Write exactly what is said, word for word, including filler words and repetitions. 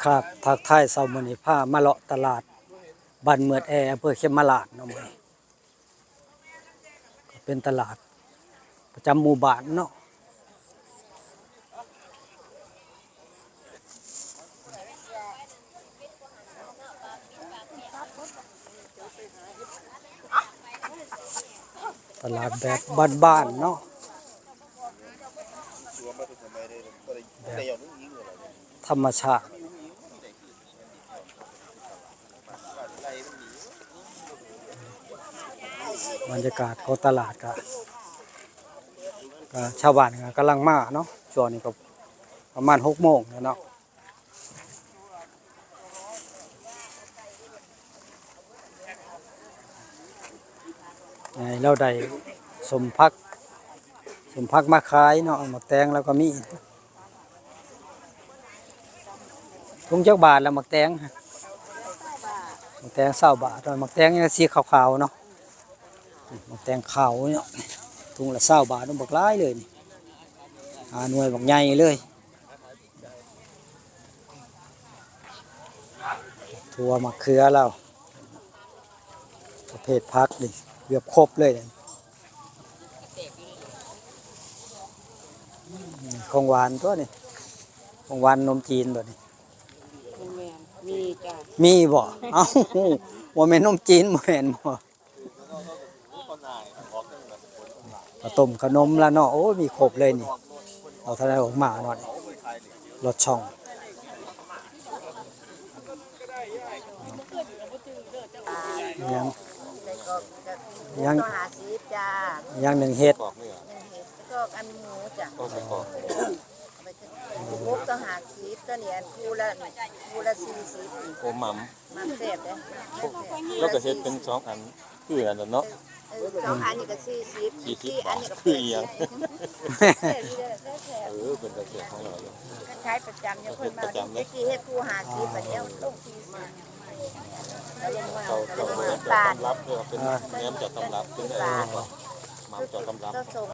ครับ ทักทายเช้ามื้อนี้ พามาเลาะตลาดบ้านเมือดแอ อำเภอเขมราฐเนาะ มื้อนี้ ก็เป็นตลาดประจำหมู่บ้านเนาะ ตลาดแบบบ้านๆเนาะ แบบธรรมชาติ บรรยากาศของตลาดก็ ก็ชาวบ้านก็กำลังมาเนาะ ช่วงนี้ก็ประมาณหกโมงแล้วเนาะ ไง เราได้ส้มผัก ส้มผักมาขายเนาะ หมากแตงเราก็มี ถุงจักบาทละหมากแตง หมากแตงซาวบาท หมากแตงยังสีขาวๆเนาะ หมากแตงขาวเนาะ ถุงละซาวบาทเนาะ บักหลายเลยนี่ หาหน่วยบักใหญ่เลย ถั่ว มะเขือลาว ประเภทผักนี่เกือบครบเลย ของหวานตัวนี้ ของหวานนมจีนตัวนี้ แม่น มีจ้ะ มีบ่ เอ้า ว่าแม่นนมจีน บ่แม่นบ่ ข้าวต้มขนมละเนาะ โอ้ มีครบเลยนี่ เอาเท่าไหร่ออกมาเนาะ รถช่อง ยัง ยัง ตัวห้าสิบจ้า ยังหนึ่งเฮ็ด ก็อันหมูจ้ะ ก็ใส่กรอก หกตัวห้าสิบ ตัวนี้อันคู่ละคู่ละสี่สิบ โอ้หม่ำ หม่ำแซ่บเด้ แล้วก็เฮ็ดเป็นสองอัน คืออันนั้นเนาะ เออ สองอันนี้ก็สี่สิบ สี่สิบ อันนี้ก็ คืออีหยัง แปดสิบ เออ เป็นตาแซ่บของเราอยู่ ขายประจำอยู่ เพิ่นมา เฮ็ดประจำเลย เมื่อกี้เฮ็ดคู่ห้าสิบ บัดนี้เอาลงสี่สิบ เจ้า เจ้า เจ้า เจ้า ตำรับเด้อ เป็นแหนมเจ้าตำรับ เป็น เออ หม่ำเจ้าตำรับ